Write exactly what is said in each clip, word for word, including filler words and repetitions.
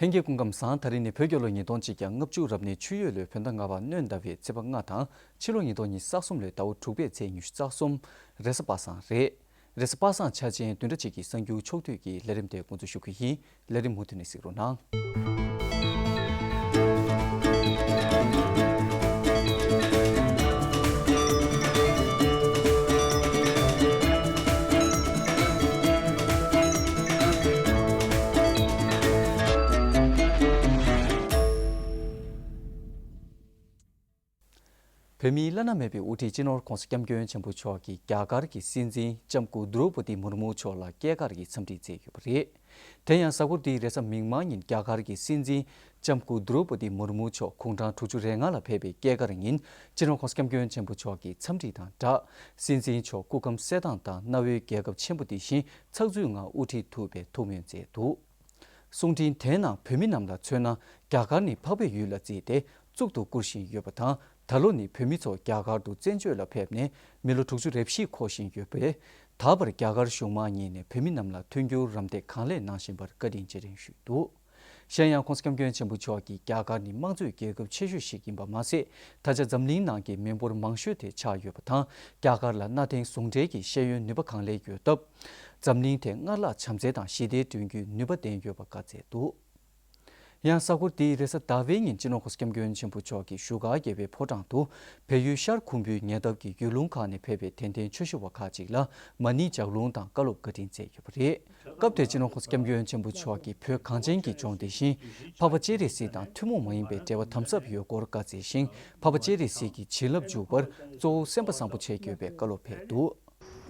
ལྷན་རྒྱས་སྐུ་ཁམས་བཟང་། ད་རིང་ནི་བོད་རྒྱལ་ལོ་ཉིས་སྟོང་གཅིག་བརྒྱ་ལྔ་བཅུ་རབ་གནས་ཆུ་ཡོས་ལོའི་བོད་ཟླ་ལྔ་པ་སྣྲོན་ཟླ་བའི་ཚེས་པ་ལྔ་དང་ཕྱི་ལོ་ཉིས་སྟོང་ཉི་ཤུ་རྩ་གསུམ་ལོའི་ཟླ་བ་དྲུག་པའི་ཚེས་ཉི་ཤུ་རྩ་གསུམ། རེས་གཟའ་པ་སངས་རེད། རེས་གཟའ་པ་སངས་འཆར་ཅན་བདུན་ཕྲག་གཅིག་གི་གསར་འགྱུར་ཕྱོགས་བསྡུས་ཀྱི་ལས་རིམ་དེ་འགོ་འཛུགས་ཞུ་གི་ཡིན། ལས་རིམ་མུ་མཐུད་ནས་གཟིགས་རོགས་གནང་། བོད་མིའི་བླ་ན་མེད་པའི་དབུ་ཁྲིད་སྤྱི་ནོར་༸གོང་ས་༸སྐྱབས་མགོན་ཆེན་པོ་མཆོག་གིས་རྒྱ་གར་གྱི་སྲིད་འཛིན་ལྕམ་སྐུ་དྲོ་པོ་ཏི་མུར་མུ་མཆོག་ལ་སྐྱེས་སྐར་གྱི་འཚམས་འདྲི་བསྩལ་ཡོད་པ་རེད། དེ་ཡང་གཟའ་འཁོར་འདིའི་རེས་གཟའ་མིག་དམར་ཉིན་རྒྱ་གར་གྱི་སྲིད་འཛིན་ལྕམ་སྐུ་དྲོ་པོ་ཏི་མུར་མུ་མཆོག་དགུང་གྲངས་དྲུག་ཅུ་རེ་ལྔ་ལ་ཕེབས་པའི་སྐྱེས་སྐར་ཉིན་སྤྱི་ནོར་༸གོང་ས་༸སྐྱབས་མགོན་ཆེན་པོ་མཆོག་གིས་འཚམས་འདྲི་དང་སྦྲགས། སྲིད་འཛིན་མཆོག་སྐུ་ཁམས་གསལ་ཐང་དང་གནའ་བོའི་རྒྱལ་ཁབ་ཆེན་པོ་འདི་བཞིན་ཚགས་ཚུད་ངང་དབུ་ཁྲིད་ཐུབ་པའི་ཐུགས་སྨོན་མཛད་འདུག། གསུང་འཕྲིན་དེའི་ནང་བོད་མི་རྣམས་ལ་མཚོན་ན་རྒྱ་གར་ནི་འཕགས་པའི་ཡུལ་ལ་བརྩིས་ཏེ་གཙུག་ཏུ་བཀུར་བཞིན་ཡོད་པ་དང་། ད་ལོ་ནི་བོད་མི་ཚོ་རྒྱ་གར་དུ་བཙན་བྱོལ་ལ་ཕེབས་ནས་མི་ལོ་དྲུག་ཅུ་རེ་བཞི་འཁོར་བཞིན་ཡོད་པས། ད་བར་རྒྱ་གར་གཞུང་མང་གཉིས་ནས་བོད་མི་རྣམས་ལ་མཐུན་འགྱུར་རམ་འདེགས་གང་ལེགས་གནང་བཞིན་པར་བཀའ་དྲིན་རྗེས་དྲན་ཞུས་འདུག། གཞན་ཡང་༸གོང་ས་༸སྐྱབས་མགོན་ཆེན་པོ་མཆོག་གིས་རྒྱ་གར་ནི་དམངས་གཙོའི་རྒྱལ་ཁབ་ཆེ་ཤོས་ཤིག་ཡིན་པ་མ་ཟད། ད་ཆ་འཛམ་གླིང་ནང་གི་མི་འབོར་མང་ཤོས་དེ་ཆགས་ཡོད་པ་དང་། རྒྱ་གར་ལ་གནའ་དེང་ཟུང་འབྲེལ་གྱི་ཤེས་ཡོན་ནུས་པ་གང་ལེགས་ཡོད་སྟབས། འཛམ་གླིང་ཐད་སྔར་ལྷག་བྱམས་བརྩེ་དང་ཞི་བདེ་བསྐྲུན་རྒྱུའི་ནུས་པ་ལྡན་ཡོད་པ་བཀའ་སྩལ་འདུག། ཡང་གཟའ་འཁོར་འདིའི་རེས་གཟའ་ཟླ་བའི་ཉིན་སྤྱི་ནོར་༸གོང་ས་༸སྐྱབས་མགོན་ཆེན་པོ་མཆོག་གིས་བཞུགས་སྒར་རྒྱལ་བའི་ཕོ་བྲང་དུ་བལ་ཡུལ་ཤར་ཁུམ་བུའི་ཉེ་འདབས་ཀྱི་ཡུལ་ལུང་ཁག་ནས་ཕེབས་པའི་དད་ལྡན་ཆོས་ཞུ་བ་ཁག་ཅིག་ལ་མ་ཎི་ལྗགས་ལུང་དང་བཀའ་སློབ་བཀའ་དྲིན་སྩལ་ཡོད་པ་རེད། སྐབས་དེར་སྤྱི་ནོར་༸གོང་ས་༸སྐྱབས་མགོན་ཆེན་པོ་མཆོག་གིས་བོད་གངས་ཅན་གྱི་ལྗོངས་འདི་བཞིན་འཕགས་པ་སྤྱན་རས་གཟིགས་དང་ཐུན་མོང་མ་ཡིན་པའི་འབྲེལ་བ་དམ་ཟབ་ཡོད་སྐོར་བཀའ་སྩལ་ཞིང་། འཕགས་པ་སྤྱན་རས་གཟིགས་ཀྱི་བྱིན་རླབས་འཇུག་པར་གཙོ་བོ་སེམས་པ་བཟང་པོ་བྱེད་དགོས་པའི་བཀའ་སློབ་ཕེབས་འདུག།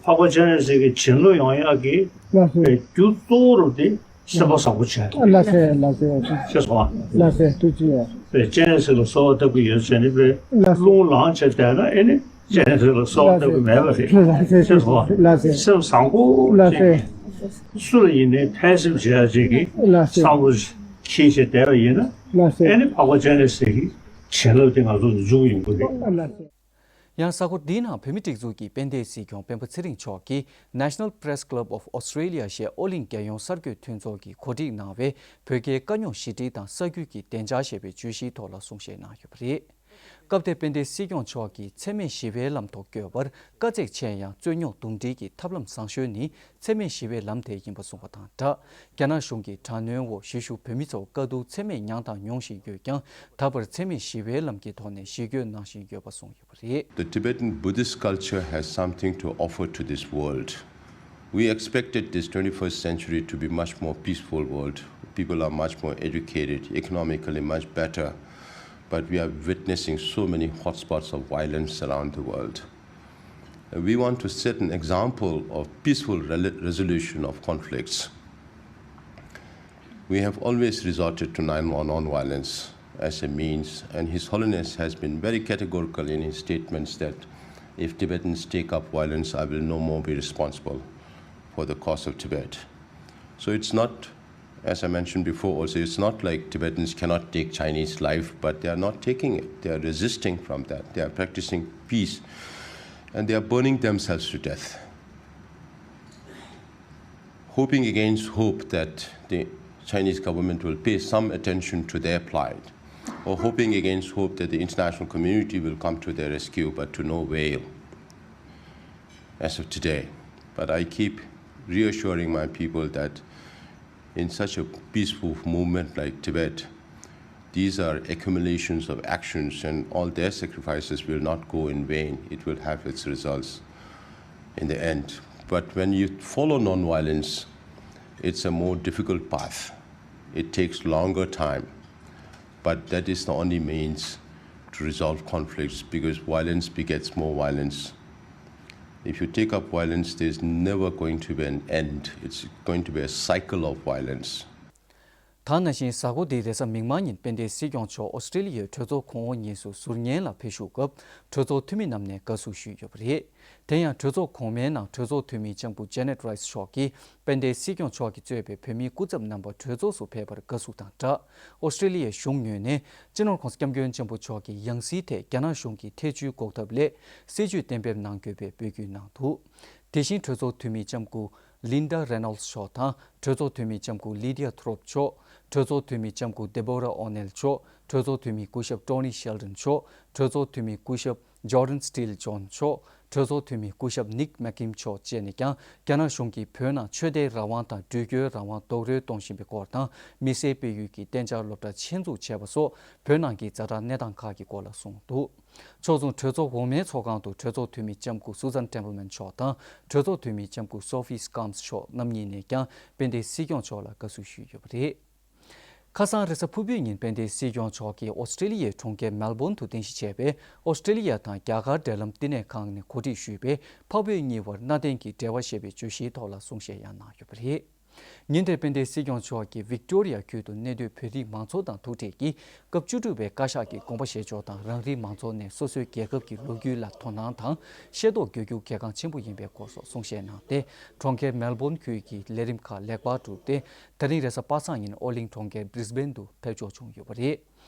འཕགས་པ་སྤྱན་རས་གཟིགས་ཀྱི་བྱིན་རླབས་ཡོང་ཡག་གི་ལགས་སོ། རྒྱུ་གཙོ་བོ་རུ་དེ་སེམས་པ་བཟང་པོ་བྱས། ལགས་སོ། ལགས་སོ། ཤེས་སོང་ཨ། ལགས་སོ། ཐུགས་རྗེ་ཆེ། པའི་སྤྱན་རས་གཟིགས་ལ་གསོལ་བ་བཏབ་ཀྱི་ཡོད་ཟེར་ནས་པའི་ལགས་སོ། རླུང་ལངས་བྱས་བསྡད་ན་ཨེ་ནི་སྤྱན་རས་གཟིགས་ལ་གསོལ་བ་བཏབ་ཀྱི་མེད་པ་རེད། ལགས་སོ། ཤེས་སོང་ཨ། ལགས་སོ། སེམས་བཟང་པོ་ལགས་སོ། ཅིག་སུ་ལ་ཡིན་ནའི་ཕན་སེམས་བྱེད་ཡག་ཅིག་གི་ལགས་སོ། བསམ་བློ་འཁྱེར་བྱས་བསྡད་པ་ཡིན་ན་ལགས་སོ། ཨེ་ནི་འཕགས་པ་སྤྱན་རས་གཟིགས་ཀྱི་བྱིན་རླབས་དེ་ང་ཚོ་ལ་འཇུག་ཡོང་གི་རེད། ལགས་སོ། ཡང་གཟའ་འཁོར་འདིའི་ནང་བོད་མིའི་སྒྲིག་འཛུགས་ཀྱི་དཔལ་ལྡན་སྲིད་སྐྱོང་སྤེན་པ་ཚེ་རིང་མཆོག་གིས་National Press Club of Australia ཞེས་ཨོ་གླིང་རྒྱལ་ཡོངས་གསར་འགོད་མཐུན་ཚོགས་ཀྱིས་གོ་སྒྲིག་གནང་བའི་བོད་རྒྱའི་དཀའ་རྙོག་ཞི་འགྲིག་དང་གསར་འགྱུར་གྱི་བདེ་འཇགས་ཞེས་པའི་བརྗོད་གཞིའི་ཐོག་ལ་གསུང་བཤད་གནང་ཡོད་པ་རེད། སྐབས་དེར་དཔལ་ལྡན་སྲིད་སྐྱོང་མཆོག་གིས་འཚེ་མེད་ཞི་བའི་ལམ་ཐོག་བསྐྱོད་པར་དཀའ་ཚེགས་ཆེ་ཡང་རྩོད་རྙོག་འདུམ་འགྲིག་གི་ཐབས་ལམ་བཟང་ཤོས་ནི་འཚེ་མེད་ཞི་བའི་ལམ་དེ་ཡིན་པ་གསུངས་པ་དང་སྦྲགས། རྒྱ་ནག་གཞུང་གི་དྲག་གནོན་འོག་གཞིས་བཞུགས་བོད་མི་ཚོ་དཀའ་སྡུག་ཚད་མེད་མྱངས་དང་མྱོང་བཞིན་ཡོད་ཀྱང་། ད་བར་འཚེ་མེད་ཞི་བའི་ལམ་གྱི་ཐོག་ནས་ཞི་རྒོལ་གནང་བཞིན་ཡོད་པ་གསུངས་ཡོད་པ་རེད། The Tibetan Buddhist culture has something to offer to this world. We expected this twenty-first century to be much more peaceful world. People are much more educated, economically much better, but we are witnessing so many hotspots of violence around the world. We want to set an example of peaceful rel-, resolution of conflicts. We have always resorted to non-, non-violence as a means, and His Holiness has been very categorical in his statements that if Tibetans take up violence, I will no more be responsible for the cause of Tibet. So it's not, as I mentioned before also, it's not like Tibetans cannot take Chinese life, but they are not taking it. They are resisting from that. They are practicing peace, and they are burning themselves to death, hoping against hope that the Chinese government will pay some attention to their plight, or hoping against hope that the international community will come to their rescue, but to no avail as of today. But I keep reassuring my people that in such a peaceful movement like Tibet, these are accumulations of actions, and all their sacrifices will not go in vain. It will have its results in the end. But when you follow non-violence, it's a more difficult path. It takes longer time, but that is the only means to resolve conflicts, because violence begets more violence. If you take up violence, there's never going to be an end. It's going to be a cycle of violence. ད་ནང་བཞིན་གཟའ་འཁོར་འདིའི་རེས་གཟའ་མིག་དམར་ཉིན་དཔལ་ལྡན་སྲིད་སྐྱོང་མཆོག་ཨོ་སི་ཀྲི་ལི་ཡའི་གྲོས་ཚོགས་གོང་འོག་གཉིས་སུ་ཟུར་ཉན་ལ་ཕེབས་བཞུགས་སྐབས་གྲོས་ཚོགས་འཐུས་མི་རྣམས་ནས་དགའ་བསུ་ཞུས་ཡོད་པ་རེད། དེ་ཡང་གྲོས་ཚོགས་གོང་མའི་ནང་གྲོས་ཚོགས་འཐུས་མི་ལྕམ་སྐུ་ཇེ་ནེ་ཊི་རའི་སི་མཆོག་གིས་དཔལ་ལྡན་སྲིད་སྐྱོང་མཆོག་གིས་གཙོས་པའི་བོད་མིའི་སྐུ་ཚབ་རྣམ་པ་གྲོས་ཚོགས་སུ་ཕེབས་པར་དགའ་བསུ་དང་སྦྲགས། ཨོ་སི་ཀྲི་ལི་ཡའི་གཞུང་ངོས་ནས་སྤྱི་ནོར་༸གོང་ས་༸སྐྱབས་མགོན་ཆེན་པོ་མཆོག་གི་ཡང་སྲིད་ཐད་རྒྱ་ནག་གཞུང་གི་ཐེ་བྱུས་འགོག་ཐབས་སླད་སྲིད་བྱུས་གཏན་འབེབས་གནང་དགོས་པའི་འབོད་སྐུལ་གནང་འདུག། དེ་བཞིན་གྲོས་ཚོགས་འཐུས་མི་ལྕམ་སྐུ་ལིན་ཌ་རེ་ནོལ་ཌི་མཆོག་དང་གྲོས་ཚོགས་འཐུས་མི་ལྕམ་སྐུ་ལི་ཌི་ཡ་ཐོ་རོབ་མཆོག་གྲོས་ཚོགས་འཐུས་མི་ལྕམ་སྐུ་Deborah O'Neill་མཆོག་གྲོས་ཚོགས་འཐུས་མི་སྐུ་ཞབས་Tony Sheldon་མཆོག་གྲོས་ཚོགས་འཐུས་མི་སྐུ་ཞབས་Jordan Steele་John་མཆོག་གྲོས་ཚོགས་འཐུས་མི་སྐུ་ཞབས་Nick McKim་མཆོག་བཅས་ནས་ཀྱང་རྒྱ་ནག་གཞུང་གིས་བོད་ནང་ཆོས་དད་རང་དབང་དང་འགྲུལ་སྐྱོལ་རང་དབང་རྡོག་རོལ་གཏོང་བཞིན་པའི་སྐོར་དང་། མི་སེར་སྤེལ་ཡུལ་གྱི་གཏན་འཇགས་སློབ་གྲྭ་ཆེད་འཛུགས་བྱས་པ་སོགས་བོད་ནང་གི་ཛ་དྲག་གནས་སྟངས་ཁག་གི་སྐོར་ལ་གསུངས་འདུག་ཕྱོགས་མཚུངས་གྲོས་ཚོགས་འོག་མའི་ཚོགས་ཁང་དུ་གྲོས་ཚོགས་འཐུས་མི་ལྕམ་སྐུ་Susan Templeman་མཆོག་དང་གྲོས་ཚོགས་འཐུས་མི་ལྕམ་སྐུ་Sophie Scoms་མཆོག་རྣམ་གཉིས་ནས་ཀྱང་དཔལ་ལྡན་སྲིད་སྐྱོང་མཆོག་ལ་དགའ་བསུ་ཞུས་ཡོད་པ་རེད། ཁ་སང་རེས་གཟའ་ཕུར་བུའི་ཉིན་དཔལ་ལྡན་སྲིད་སྐྱོང་མཆོག་གིས་ཨོ་སི་ཀྲེ་ལི་ཡའི་གྲོང་ཁྱེར་མེལ་བོན་དུ་རྟེན་གཞི་བྱས་པའི་ཨོ་སི་ཀྲེ་ལི་ཡ་དང་རྒྱ་གར་འབྲེལ་ལམ་བསྟི་གནས་ཁང་ནས་གོ་སྒྲིག་ཞུས་པའི་འཕགས་བོད་གཉིས་བར་གནའ་དེང་གི་འབྲེལ་བ་ཞེས་པའི་བརྗོད་གཞིའི་ཐོག་ལ་གསུང་བཤད་ཡང་གནང་ཡོད་པ་རེད། ཉིན་དེར་དཔལ་ལྡན་སྲིད་སྐྱོང་མཆོག་གིས་ཝིག་ཏོ་རི་ཡ་ཁུལ་དུ་གནས་སྡོད་བོད་རིགས་མང་ཚོགས་དང་ཐུག་འཕྲད་ཀྱིས་སྐབས་བཅུ་དྲུག་པའི་བཀའ་ཤག་གི་དགོངས་པ་བཞེས་ཕྱོགས་དང་རང་རིགས་མང་ཚོགས་ནས་སོ་སོའི་རྒྱལ་ཁབ་ཀྱི་ལོ་རྒྱུས་ལ་དོ་སྣང་དང་ཤེས་རྟོགས་དགོས་རྒྱུ་གལ་འགངས་ཆེན་པོ་ཡིན་པའི་སྐོར་སོགས་གསུང་བཤད་གནང་སྟེ། གྲོང་ཁྱེར་མེལ་བོན་ཁུལ་གྱི་ལས་རིམ་ཁག་ལེགས་པར་གྲུབ་སྟེ། ད་རིང་རེས་གཟའ་པ་སངས་ཉིན་ཨོ་གླིང་གྲོང་ཁྱེར་Brisbane་དུ་ཕེབས་འབྱོར་བྱུང་ཡོད་པ་རེད།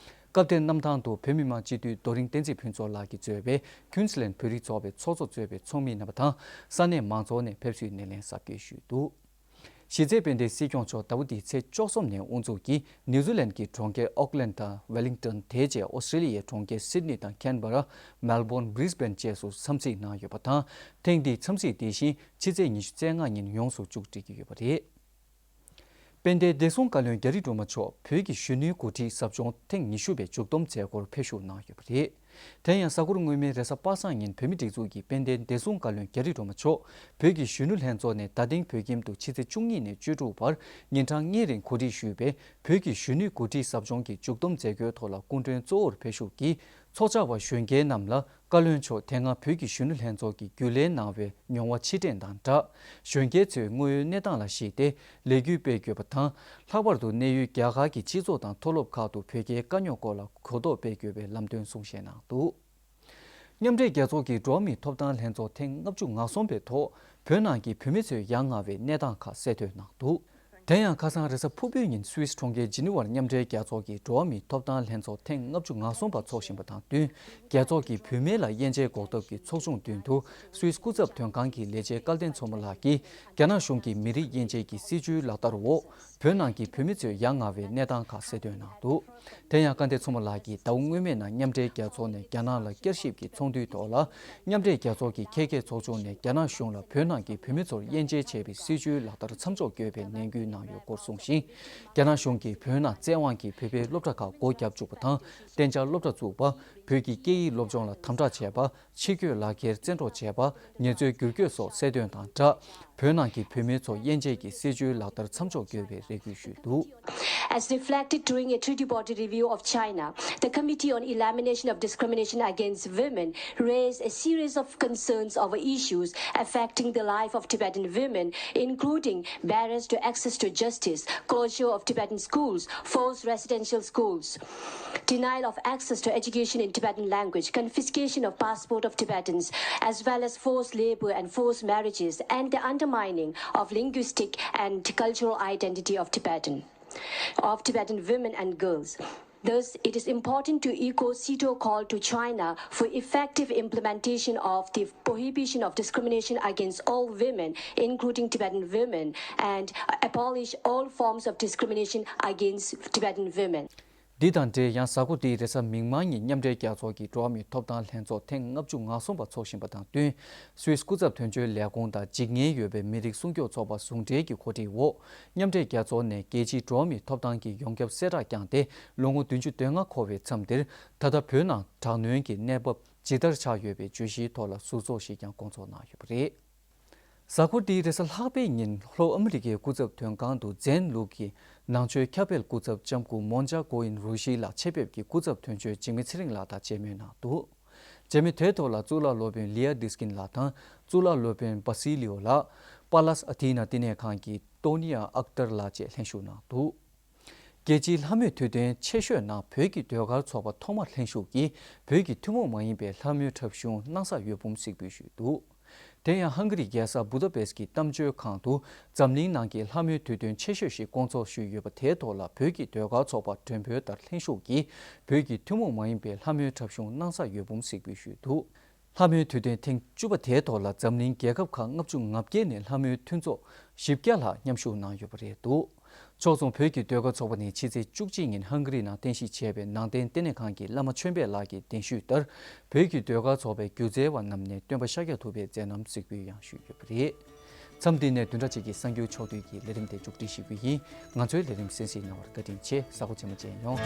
སྐབས་དེར་གནམ་ཐང་དུ་བོད་མི་མང་སྤྱི་འཐུས་རྡོ་རིང་བསྟན་འཛིན་ཕུན་ཚོགས་ལགས་ཀྱིས་གཙོས་པའི་Queensland་བོད་རིགས་ཚོགས་པའི་ཚོགས་གཙོ་གཙོས་པའི་ཚོགས་མི་རྣམ་པ་དང་ས་གནས་མང་ཚོགས་ནས་ཕེབས་བསུའི་སྣེ་ལེན་གཟབ་རྒྱས་ཞུས་འདུག་གཞི་རྩའི་དཔལ་ལྡན་སྲིད་སྐྱོང་མཆོག་ཟླ་བ་འདིའི་ཚེས་བཅུ་གསུམ་ནས་དབུ་འཛུགས་ཀྱིས་ནིའུ་ཛི་ལན་གྱི་གྲོང་ཁྱེར་Auckland་དང་Wellington་དེ་རྗེས་ཨོ་སི་ཀྲེ་ལི་ཡའི་གྲོང་ཁྱེར་Sydney་དང་Canberra། Melbourne། Brisbane་བཅས་སུ་འཚམས་གཟིགས་གནང་ཡོད་པ་དང་། ཐེངས་འདིའི་འཚམས་གཟིགས་དེ་བཞིན་ཕྱི་ཚེས་ཉི་ཤུ་རྩ་ལྔ་ཉིན་ཡོངས་སུ་མཇུག་སྒྲིལ་གྱི་ཡོད་པ་རེད། དཔལ་ལྡན་བདེ་སྲུང་བཀའ་བློན་རྒྱ་རི་སྒྲོལ་མ་མཆོག་བོད་ཀྱི་གཞོན་ནུའི་འགོ་ཁྲིད་ཟབ་སྦྱོང་ཐེངས་ཉི་ཤུ་པའི་མཇུག་བསྡོམས་མཛད་སྒོར་ཕེབས་ཞུགས་གནང་ཡོད་པ་རེད། དེ་ཡང་གཟའ་འཁོར་སྔོན་མའི་རེས་གཟའ་པ་སངས་ཉིན་བོད་མིའི་སྒྲིག་འཛུགས་ཀྱི་དཔལ་ལྡན་བདེ་སྲུང་བཀའ་བློན་རྒྱ་རི་སྒྲོལ་མ་མཆོག་བོད་ཀྱི་གཞོན་ནུ་ལྷན་ཚོགས་ནས་ད་ཐེངས་བོད་ཁྱིམ་དུ་ཕྱི་ཚེས་བཅུ་གཉིས་ནས་བཅུ་དྲུག་བར་ཉིན་གྲངས་གཉིས་རིང་གོ་སྒྲིག་ཞུས་པའི་བོད་ཀྱི་གཞོན་ནུའི་འགོ་ཁྲིད་ཟབ་སྦྱོང་གི་མཇུག་བསྡོམས་མཛད་སྒོའི་ཐོག་ལ་སྐུ་མགྲོན་གཙོ་བོར་ཕེབས་ཞུགས་ཀྱིས་ཚོགས་བཅར་བ་གཞོན་སྐྱེས་རྣམས་ལ། བཀའ་བློན་མཆོག་དེ་སྔ་བོད་ཀྱི་གཞོན་ནུ་ལྷན་ཚོགས་ཀྱིས་རྒྱུན་ལས་གནང་བའི་མྱོང་བ་ཕྱིར་དྲན་དང་སྦྲགས། གཞོན་སྐྱེས་ཚོས་དངོས་ཡོད་གནས་སྟངས་ལ་གཞིགས་ཏེ་ལས་འགུལ་སྤེལ་དགོས་པ་དང་། ལྷག་པར་དུ་གནས་ཡུལ་རྒྱ་གར་གྱི་སྤྱི་ཚོགས་དང་མཐོ་སློབ་ཁག་ཏུ་བོད་རྒྱའི་དཀའ་རྙོག་སྐོར་ལ་གོ་རྟོགས་སྤེལ་དགོས་པའི་ལམ་སྟོན་གསུང་བཤད་གནང་འདུག་མཉམ་འབྲེལ་རྒྱལ་ཚོགས་ཀྱི་འགྲོ་བ་མིའི་ཐོབ་ཐང་ལྷན་ཚོགས་ཐེངས་ལྔ་བཅུ་ང་གསུམ་པའི་ཐོག་བོད་ནང་གི་བོད་མི་ཚོས་ཡ་ང་བའི་གནས་སྟངས་ཁག་གསལ་སྟོན་གནང་འདུག་དེ་ཡང་ཁ་སང་རེས་གཟའ་ཕུར་བུའི་ཉིན་སུད་སི་གྲོང་ཁྱེར་ཇི་ནི་ཝར་མཉམ་འབྲེལ་རྒྱལ་ཚོགས་ཀྱི་འགྲོ་བ་མིའི་ཐོབ་ཐང་ལྷན་ཚོགས་ཐེངས་ལྔ་བཅུ་ང་གསུམ་པ་འཚོགས་བཞིན་པ་དང་བསྟུན། རྒྱལ་ཚོགས་ཀྱི་བུད་མེད་ལ་དབྱེ་འབྱེད་འགོག་ཐབས་ཀྱི་ཚོགས་ཆུང་མདུན་དུ་སུད་སི་སྐུ་ཚབ་དོན་ཁང་གི་ལས་བྱེད་སྐལ་ལྡན་མཚོ་མོ་ལགས་ཀྱིས་རྒྱ་ནག་གཞུང་གི་མི་རིགས་དབྱེ་འབྱེད་ཀྱི་སྲིད་བྱུས་ལག་བསྟར་འོག་བོད་ནང་གི་བོད་མི་ཚོས་ཡ་ང་བའི་གནས་སྟངས་ཁག་གསལ་སྟོན་གནང་འདུག་དེ་ཡང་སྐལ་ལྡན་མཚོ་མོ་ལགས་ཀྱིས་ཟླ་བ་སྔོན་མའི་ནང་མཉམ་འབྲེལ་རྒྱལ་ཚོགས་ནས་རྒྱ་ནག་ལ་བསྐྱར་ཞིབ་ཀྱི་ཚོགས་འདུའི་ཐོག་ལ། མཉམ་འབྲེལ་རྒྱལ་ཚོགས་ཀྱི་ཁྱད་མཁས་ཚོགས་ཆུང་ནས་རྒྱ་ནག་གཞུང་ལ་བོད་ནང་གི་བོད་མི་ཚོར་དབྱེ་འབྱེད་བྱས་པའི་སྲིད་བྱུས་ལག་བསྟར་མཚམས་འཇོག་དགོས་པའི་ནན་སྐུལ་གནང་ཡོད་སྐོར་གསུངས་ཤིང་། རྒྱ་ནག་གཞུང་གིས་བོད་ནང་བཙན་དབང་གིས་བོད་པའི་སློབ་གྲྭ་ཁག་སྒོ་བརྒྱབ་བཅུག་པ་དང་། གཏན་འཇགས་སློབ་གྲྭ་བཙུགས་པ། བོད་ཀྱི་སྐད་ཡིག་སློབ་སྦྱོང་ལ་དམ་དྲག་བྱས་པ། ཕྱི་སྐྱོད་ལག་འཁྱེར་བཙན་འཕྲོག་བྱས་པ། ཉེས་རྩོད་བསྒྱུར་བཅོས་སོགས་གསལ་སྟོན་དང་སྦྲགས། བོད་ནང་གི་བོད་མི་ཚོ་དབྱེ་འབྱེད་ཀྱི་སྲིད་བྱུས་ལག་བསྟར་མཚམས་འཇོག་དགོས་པའི་རེ་སྐུལ་ཞུས་འདུག As reflected during a three-party review of China, the Committee on Elimination of Discrimination Against Women raised a series of concerns over issues affecting the life of Tibetan women, including barriers to access to justice, closure of Tibetan schools, forced residential schools, denial of access to education in Tibetan language, confiscation of passport of Tibetans, as well as forced labor and forced marriages, and the undermining of linguistic and cultural identity of Tibetan, of Tibetan women and girls. Thus, it is important to echo SITO call to China for effective implementation of the prohibition of discrimination against all women, including Tibetan women, and abolish all forms of discrimination against Tibetan women. འདི་དང་འབྲེལ་ཡང་གཟའ་འཁོར་འདིའི་རེས་གཟའ་མིག་དམར་ཉིན་མཉམ་འབྲེལ་རྒྱལ་ཚོགས་ཀྱི་འགྲོ་བ་མིའི་ཐོབ་ཐང་ལྷན་ཚོགས་ཐེངས་ལྔ་བཅུ་ང་གསུམ་པ་འཚོགས་བཞིན་པ་དང་བསྟུན། སུད་སི་སྐུ་ཚབ་དོན་གཅོད་ལས་ཁུངས་དང་འཇིགས་ཉེན་ཡོད་པའི་མི་རིགས་སྲུང་སྐྱོབ་ཚོགས་པ་ཟུང་འབྲེལ་གྱི་གོ་སྒྲིག་འོག་མཉམ་འབྲེལ་རྒྱལ་ཚོགས་ནས་རྒྱལ་སྤྱིའི་འགྲོ་བ་མིའི་ཐོབ་ཐང་གི་ཡོངས་ཁྱབ་གསལ་བསྒྲགས་བསྐྱངས་ཏེ་ལོ་ངོ་བདུན་ཅུ་དོན་ལྔ་འཁོར་བའི་མཚམས་འདིར་ད་ལྟ་བོད་ནང་དྲག་གནོན་གྱི་གནས་བབ་ཇི་ལྟར་ཆགས་ཡོད་པའི་བརྗོད་གཞིའི་ཐོག་ལ་ཟུར་ཚོགས་ཤིག་ཀྱང་སྐོང་ཚོགས་གནང་ཡོད་པ་རེད། གཟའ་འཁོར་འདིའི་རེས་གཟའ་ལྷག་པའི་ཉིན་ལྷོ་ཨ་མི་རི་ཀའི་སྐུ་ཚབ་དོན་ཁང་དུ་ཛེན་ལུགས་ཀྱི་ནང་ཆོས་ཁྱབ་སྤེལ་སྐུ་ཚབ་ལྕམ་སྐུ་མོན་ཇཱ་ཀོ་ཨིན་རུ་ཤི་ལགས་ཆེད་ཕེབས་ཀྱིས་སྐུ་ཚབ་དོན་གཅོད་འཇིགས་མེད་ཚེ་རིང་ལགས་དང་མཇལ་མོལ་གནང་འདུག་མཇལ་མོལ་དེའི་ཐོག་ལ་གཙུག་ལག་སློབ་དཔོན་ལི་ཡ་ཌི་སི་ཀིན་ལགས་དང་གཙུག་ལག་སློབ་དཔོན་སྦ་སི་ལི་ཡོ་ལགས། པཱ་ལཱས་ཨ་ཐི་ན་བསྟི་གནས་ཁང་གི་ཏོ་ནི་ཡ་ཨག་ཏར་ལགས་བཅས་ལྷན་ཞུགས་གནང་འདུག་རྒྱལ་སྤྱིའི་ལྷ་མོའི་དུས་སྟོན་ཆེ་ཤོས་ནང་བོད་ཀྱི་ཟློས་གར་ཚོགས་པ་ཐོག་མར་ལྷན་ཞུགས་ཀྱིས་བོད་ཀྱི་ཐུན་མོང་མ་ཡིན་པའི་ལྷ་མོའི་འཁྲབ་གཞུང་སྣང་ས་འོད་འབུམ་གཟིགས་འབུལ་ཞུས་འདུག་དེ་ཡང་ཧང་ག་རིའི་རྒྱལ་ས་བུ་དཱ་པེ་སི་ཀྱི་གཏམ་བརྗོད་ཁང་དུ་འཛམ་གླིང་ནང་གི་ལྷ་མོའི་དུས་སྟོན་ཆེ་ཤོས་ཤིག་སྐོང་ཚོགས་ཞུས་ཡོད་པ་དེའི་ཐོག་ལ་བོད་ཀྱི་ཟློས་གར་ཚོགས་པ་མགྲོན་འབོད་ལྟར་ལྷན་ཞུགས་ཀྱིས་བོད་ཀྱི་ཐུན་མོང་མ་ཡིན་པའི་ལྷ་མོའི་འཁྲབ་གཞུང་སྣང་ས་འོད་འབུམ་གཟིགས་འབུལ་ཞུས་འདུག་ལྷ་མོའི་དུས་སྟོན་ཐེངས་བཅུ་པ་དེའི་ཐོག་ལ་འཛམ་གླིང་རྒྱལ་ཁབ་ཁག་ལྔ་བཅུ་ང་བརྒྱད་ནས་ལྷ་མོའི་མཐུན་ཚོགས་བཞི་བརྒྱ་ལྷག་མཉམ་ཞུགས་གནང་ཡོད་པ་རེད་འདུག་ཕྱོགས་མཚུངས་བོད་ཀྱི་ཟློས་གར་ཚོགས་པ་ནས་ཕྱི་ཚེས་བཅུ་གཅིག་ཉིན་ཧང་ག་རི་ནང་རྟེན་གཞི་བྱས་པའི་ནང་རྟེན་ལྟེ་གནས་ཁང་གི་བླ་མ་ཆོས་འཕེལ་ལགས་ཀྱི་གདན་ཞུས་ལྟར། བོད་ཀྱི་ཟློས་གར་ཚོགས་པའི་སྒྱུ་རྩལ་བ་རྣམས་ནས་སྟོན་པ་ཤཱཀྱ་ཐུབ་པའི་མཛད་རྣམ་གཟིགས་འབུལ་ཡང་ཞུས་ཡོད་པ་རེད། མཚམས་འདི་ནས་བདུན་ཕྲག་གཅིག་གི་གསར་འགྱུར་ཕྱོགས་བསྡུས་ཀྱི་ལས་རིམ་དེ་མཇུག་སྒྲིལ་ཞུ་གི་ཡིན། ང་ཚོའི་ལས་རིམ་གསན་གཟིགས་གནང་བར་བཀའ་དྲིན་ཆེ། གཟའ་འཁོར་རྗེས་མ་མཇལ་ཡོང་།